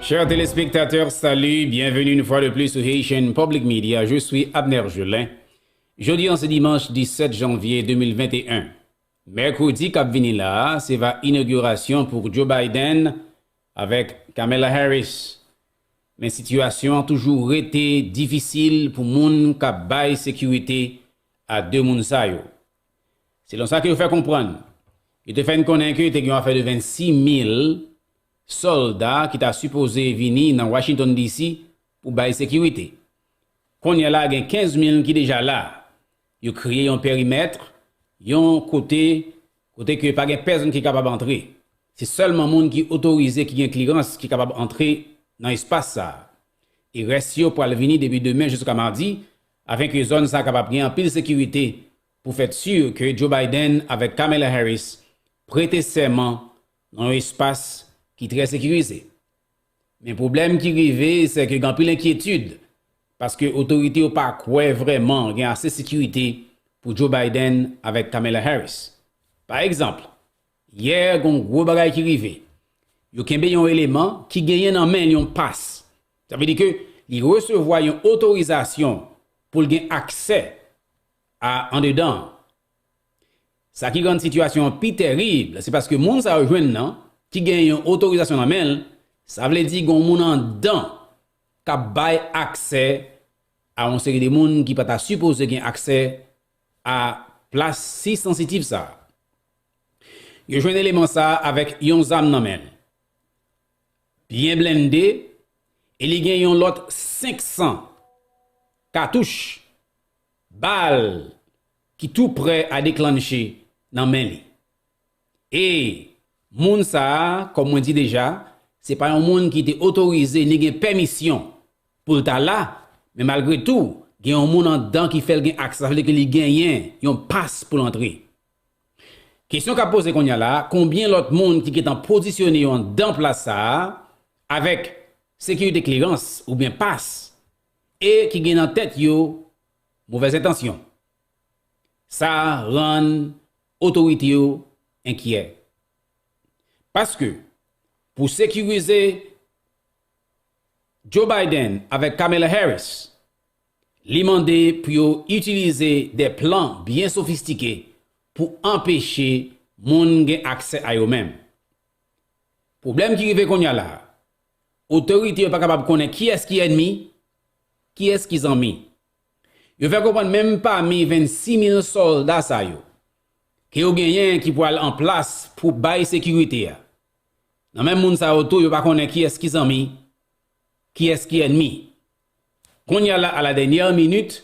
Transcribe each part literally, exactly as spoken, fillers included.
Chers téléspectateurs, salut, bienvenue une fois de plus sur Haitian Public Media. Je suis Abner Gelin. Jodi an se dimanch disèt janvye de mil venteyen. Mèkredi k ap vini la a, se va inogirasyon pou Joe Biden avèk Kamala Harris. Men sitiyasyon an toujou rete difisil pou moun k ap bay sekirite a de moun sa yo. Selon sa ke yo fè konprann, yo te fè n konnen ke te gen yon afè de vennsis mil sòlda ki ta sipoze vini nan Washington D C pou bay sekirite. Kounye a la, gen kenz mil ki deja la. Yo kreye yon perimèt, yon kote, kote ke pa gen pèsonn ki kapab antre. Se sèlman moun ki otorize, ki gen klirans, ki kapab antre nan espas sa a. E rès yo pral vini depi demen jiska madi, afenke zòn sa a kapab gen anpil sekirite pou fè si ke Joe Biden avèk Kamala Harris prete sèman nan yon espas ki trè sekirize. Men pwoblèm ki rive, se ke gen anpil enkyetid, paske otorite yo pa kwè vrèman gen ase sekirite pou Joe Biden avèk Kamala Harris. Pa egzanp, yè, gen yon gwo bagay ki rive. Yo kenbe yon eleman ki genyen nan men l yon pas. Sa vle di ke li resevwa yon otorizasyon pou l gen aksè a andedan an. Sa ki rann sitiyasyon an pi terib, se paske moun sa yo jwenn nan, ki gen yon otorizasyon nan men l, sa vle di gen yon moun anndan k ap bay aksè a yon seri de moun ki pa ta sipoze gen aksè a plas si sansitiv sa a. Yo jwenn eleman sa a avèk yon zam nan men l. Byen blende, e li gen yon lòt senk san katouch, bal, ki tou prè a deklanche nan men li. E moun sa a, kòm mwen di deja, se pa yon moun ki te otorize ni gen pèmisyon pou l ta la, men malgre tou, gen yon moun anndan ki fè l gen aksè, sa vle di ke li genyen yon pas pou l antre. Kesyon k ap poze kounye a la, konbyen lòt moun ki gentan pozisyone yo anndan plas sa a, avèk sekirite klirans oubyen pas, e ki gen nan tèt yo movèz entansyon? Sa rann otorite yo enkyè. Paske, pou sekirize Joe Biden avèk Kamala Harris, li mande pou yo itilize de plan byen sofistike pou anpeche moun gen aksè a yo menm. Pwoblèm ki rive kounye a la, otorite yo pa kapab konnen kiyès ki ènmi, kiyès ki zanmi. Yo fè konprann menm pami vennsis mil sòlda sa yo, ke yo genyen ki pral an plas pou bay sekirite a. Nan menm moun sa yo tou, yo pa konnen kiyès ki zanmi, kiyès ki ènmi. Kounye a la, a la dènyè minit,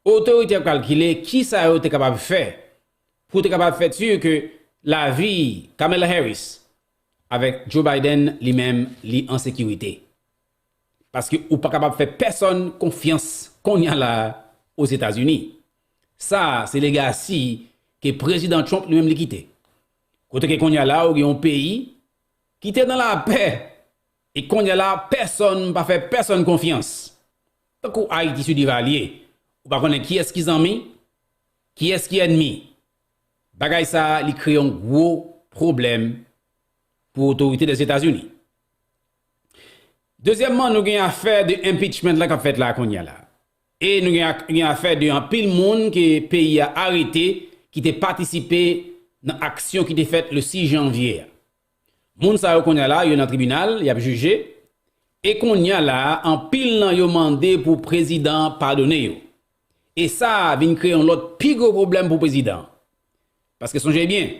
otorite ap kalkile kisa yo te kapab fè pou te kapab fè si ke lavi Kamala Harris avèk Joe Biden li menm li an sekirite. Paske ou pa kapab fè pèsonn konfyans kounye a la Ozetazini. Sa, se legasi ke Prezidan Trump li menm li kite. Kote ke kounye a la, ou gen yon peyi ki te nan lapè, e kounye a la, pèsonn pa fè pèsonn konfyans. Tankou Ayiti sou Divalye, ou pa konnen kiyès ki zanmi, kiyès ki ènmi. Bagay sa, li kreye yon gwo pwoblèm pou otorite Dèzetazini. Dezyèmman, nou gen afè de impeachment la k ap fèt la kounye a la. E nou gen, gen afè de anpil moun ke peyi a arete ki te patisipe nan aksyon ki te fèt le sis janvye a. Moun sa yo kounye a la, yo nan tribinal, y ap jije. E kounye a la, anpil nan yo mande pou prezidan an padone yo. E sa a vin kreye yon lòt pi gwo pwoblèm pou prezidan an. Paske sonje byen,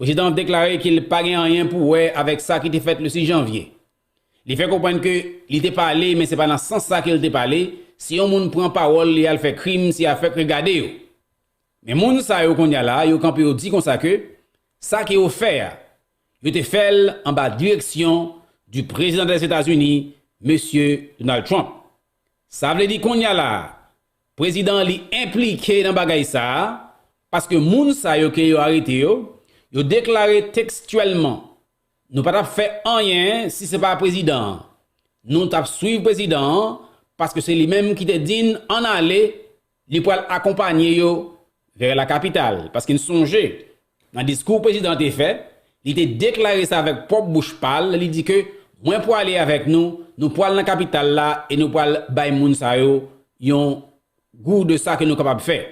prezidan an deklare ke l pa gen anyen pou wè avèk sa ki te fèt le sis janvye. Li fè konprann ke li te pale, men se pa nan sans sa ke l te pale. Si yon moun pran pawòl li al fè krim, se afè k regade yo. Men moun sa yo kounye a la, yo kanpe, yo di konsa ke sa ke yo fè a, yo te fè l anba direksyon di prezidan Dèzetazini, mesye Donald Trump. Sa vle di kounye a la, prezidan an li enplike nan bagay sa a, paske moun sa yo ke yo arete yo, yo deklare tekstyèlman, nou pa t ap fè anyen si se pa prezidan an. Nou t ap swiv prezidan an, paske se li menm ki te di n ann ale, li pral akonpanye yo vè lakapital. Paske n sonje, nan diskou prezidan an te fè, li te deklare sa avèk pwòp bouch pa l, li di ke Mwen pwale avèk nou, nou pwal nan kapital la e nou pwal bay moun sa yo yon gou de sa ke nou kapab fè.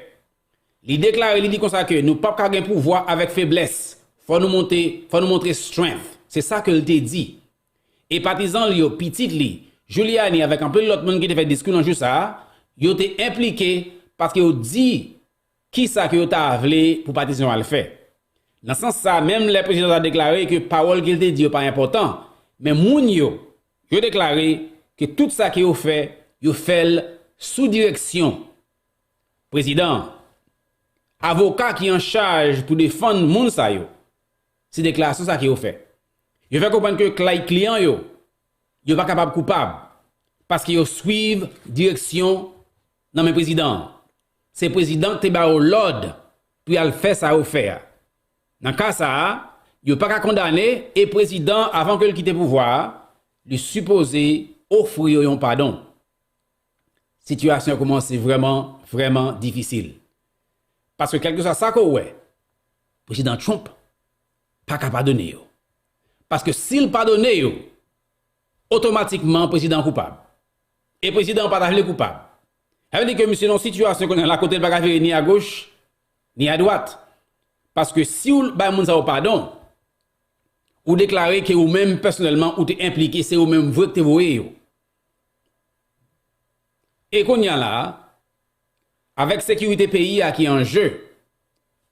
Li deklare, li di konsa ke nou p ap ka gen pouvwa avèk feblès. Fò nou monte, fò nou montre strength. Se sa ke l te di. E patizan l yo, pitit li, Giuliani avèk anpil lòt moun ki te fè diskou nan jou sa a, yo te enplike paske yo di kisa ke yo ta vle pou patizan yo al fè. Nan sans sa, menm lè prezidan ta deklare ke pawòl ke l te di yo pa enpòtan, men moun yo, yo deklare ke tout sa ke yo fè, yo fè l sou direksyon prezidan an. Avoka ki an chaj pou defann moun sa yo, se deklarasyon sa ke yo fè. Yo fè konprann ke klay kliyan yo, yo pa kapab koupab, paske yo swiv direksyon nan men prezidan an. Se prezidan ki te ba yo lòd pou y al fè sa yo fè a. Nan ka sa a, yo pa ka kondane e prezidan, avan ke l kite pouvwa a, li sipoze ofri yo yon padon. Sitiyasyon an kòmanse vrèman, vrèman difisil. Paske kèlkeswa sa ke w wè, prezidan Trump pa ka padone yo. Paske si l padone yo, otomatikman prezidan an koupab. E prezidan an pa ta vle koupab. Sa vle di ke misye nan yon sitiyasyon kounye a la kote l pa ka vire ni agoch, ni adwat. Paske si w bay moun sa yo padon, ou deklare ke ou menm pèsonèlman ou te enplike, se ou menm vre ki te voye yo. E kounye a la, avèk sekirite peyi a ki an je,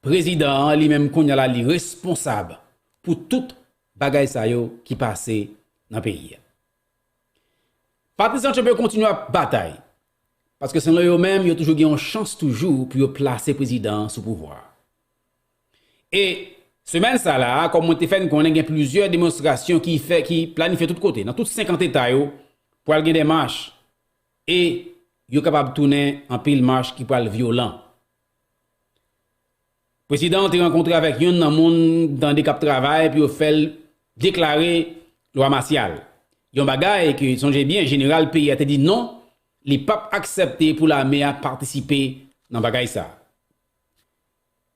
prezidan an li menm kounye a la li responsab pou tout bagay sa yo ki pase nan peyi a. Patizan Trump yo kontinye ap batay, paske selon yo menm, yo toujou gen yon chans toujou pou yo plase prezidan an sou pouvwa a. E semèn sa la, kòm mwen te fè n konnen, gen plizyè demonstrasyon ki fè, ki planifye tout kote, nan tout senkant eta yo, pral gen de mach, e yo kapab tounen anpil mach ki pral vyolan. Prezidan an te rankontre avèk youn nan moun tande k ap travay pou yo fè l deklare lwa masyal. Yon bagay ke, sonje byen, jeneral peyi a te di non, li p ap aksepte pou lame a patisipe nan bagay sa.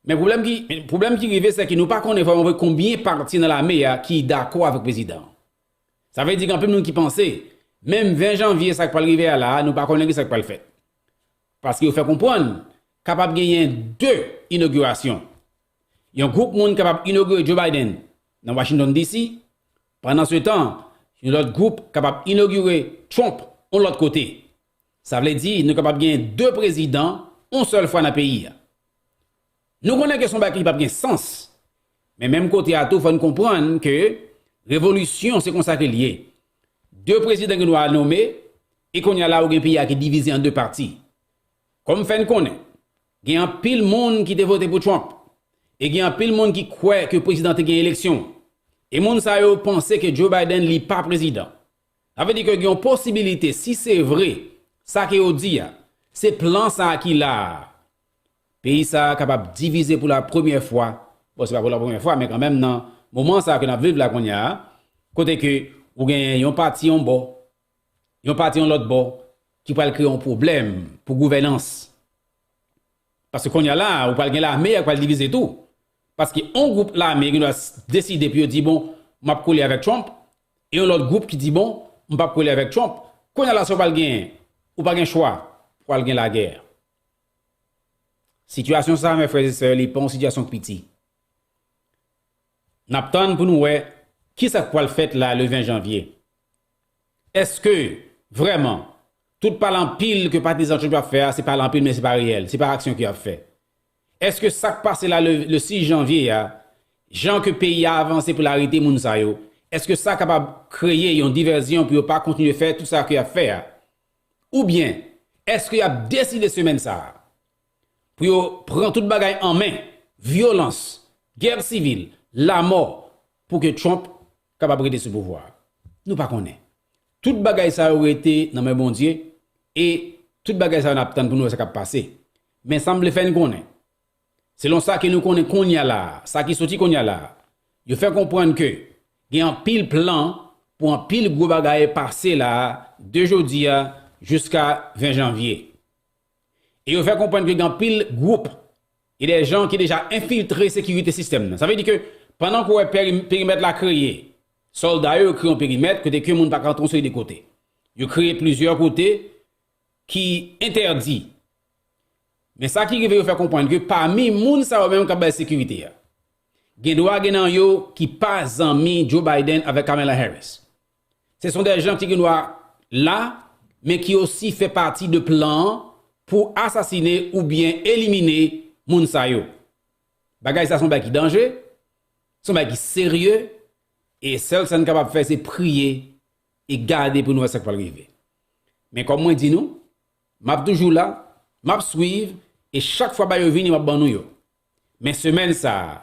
Men pwoblèm ki, pwoblèm ki rive, se ke nou pa konnen vrèman vre konbyen pati nan lame a ki dakò avèk prezidan an. Sa vle di gen anpil moun ki panse, menm ven janvye sa k pral rive a la, nou pa konnen ki sa k pral fèt. Paske yo fè konprann, kapab genyen de inogirasyon. Yon gwoup moun kapab inogire Joe Biden nan Washington D C, pandan se tan, yon lòt gwoup kapab inogire Trump yon lòt kote. Sa vle di, nou kapab genyen de prezidan yon sèl fwa nan peyi a. Nou konnen ke se yon bagay ki p ap gen sans. Men menm kote a tou, fò n konprann ke revolisyon, se konsa ke l ye. De prezidan gen dwa nome, e kounye a la, ou gen peyi a ki divize an de pati. Kòm fè n konnen, gen anpil moun ki te vote pou Trump, e gen anpil moun ki kwè ke prezidan te gen eleksyon. E moun sa yo panse ke Joe Biden, li pa prezidan. Sa vle di ke gen yon posibilite, si se vre, sa ke yo di a, se plan sa a ki la a, peyi sa a kapab divize pou la premyè fwa. Bon, se pa pou la premyè fwa, men kanmenm nan moman sa a ke n ap viv la kounye a, kote ke ou genyen yon pati yon bò, yon pati yon lòt bò, ki pral kreye yon pwoblèm pou gouvènans. Paske kounye a la, ou pral gen lame a k pral divize tou. Paske yon gwoup lame gen dwa s-, deside pou yo di, bon, m ap kole avèk Trump, e yon lòt gwoup ki di, bon, m p ap kole avèk Trump. Kounye a la, sa w pral genyen, ou pa gen chwa, pral gen lagè. Sitiyasyon sa a, mè frè e sè, li pa yon sitiyasyon k piti. N ap tann pou nou wè ki sa k pral fèt la le ven janvye. Èske, vrèman, tout pale anpil ke patizan Trump yo ap fè a, se pale anpil, men se pa reyèl, se pa aksyon ke y ap fè? Èske sa k pase la le, le sis janvye a, jan ke peyi a avanse pou l arete moun sa yo, èske sa kapab kreye yon divèzyon pou yo pa kontinye fè tout sa ke y ap fè a? Oubyen, èske y ap deside semèn sa a pou yo pran tout bagay an men, vyolans, gè sivil, lamò, pou ke Trump kapab rete sou pouvwa a? Nou pa konnen. Tout bagay sa yo rete nan men Bondye, e tout bagay sa yo n ap tann pou nou wè sa k ap pase. Men sa m vle fè n konnen, selon sa ke nou konnen kounye a la a, sa ki soti kounye a la a, yo fè konprann ke gen anpil plan pou anpil gwo bagay pase la a, de jodi a jiska ven janvye. E yo fè konprann ke gen anpil gwoup e de jan ki deja enfiltre sekirite sistèm nan. Sa vle di ke pandan ke w wè peri-, perimèt la kreye, Sòlda yo, yo kreye yon perimèt kote ke moun pa ka antre yon seri de kote. Yo kreye plizyè kote ki entèdi. Men sa ki rive yo fè konprann ke pami moun sa yo menm k ap bay sekirite a, gen dwa gen nan yo ki pa zanmi Joe Biden avèk Kamala Harris. Se sont des gens ki gen dwa la, men ki osi fè pati de plan an pou asasine oubyen elimine moun sa yo. Bagay sa se yon bagay ki danje, se yon bagay ki serye, e sèl sa n kapab fè se priye e gade pou n wè sa k pral rive. Men kòm mwen di nou, m ap toujou la, m ap swiv, e chak fwa bagay yo vini, m ap ban nou yo. Men semèn sa a,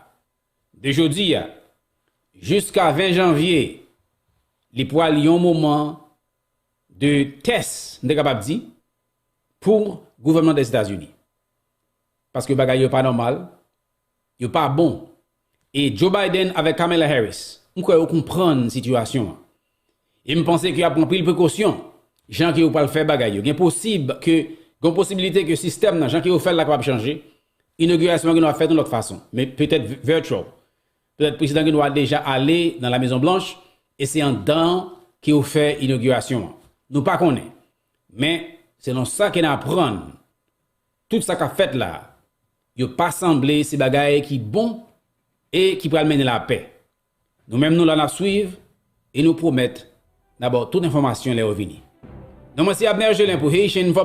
de jodi a jiska ven janvye, li pral yon moman de tès, m te kapab di, pou gouvènman Dèzetazini. Paske bagay yo pa nòmal, yo pa bon. E Joe Biden avèk Kamala Harris, m kwè yo konprann sitiyasyon an. E m panse ke y ap pran anpil prekosyon, jan ke yo pral fè bagay yo. Gen posib ke, gen posiblite ke sistèm nan, jan ke yo fè l la kapab chanje. Inogirasyon an gen dwa fèt yon lòt fason, men petèt vi-, virtual. Petèt prezidan gen dwa deja ale nan La Mezon Blanch, e se anndan ke yo fè inogirasyon an. Nou pa konnen. Men, selon sa ke n aprann, tout sa k ap fèt la, yo pa sanble se bagay ki bon e ki pral mennen lapè. Nou menm nou la n ap swiv e nou pwomèt n a ba w tout enfòmasyon lè yo vini. Non mwen se Abner Gelin pou Haitian Public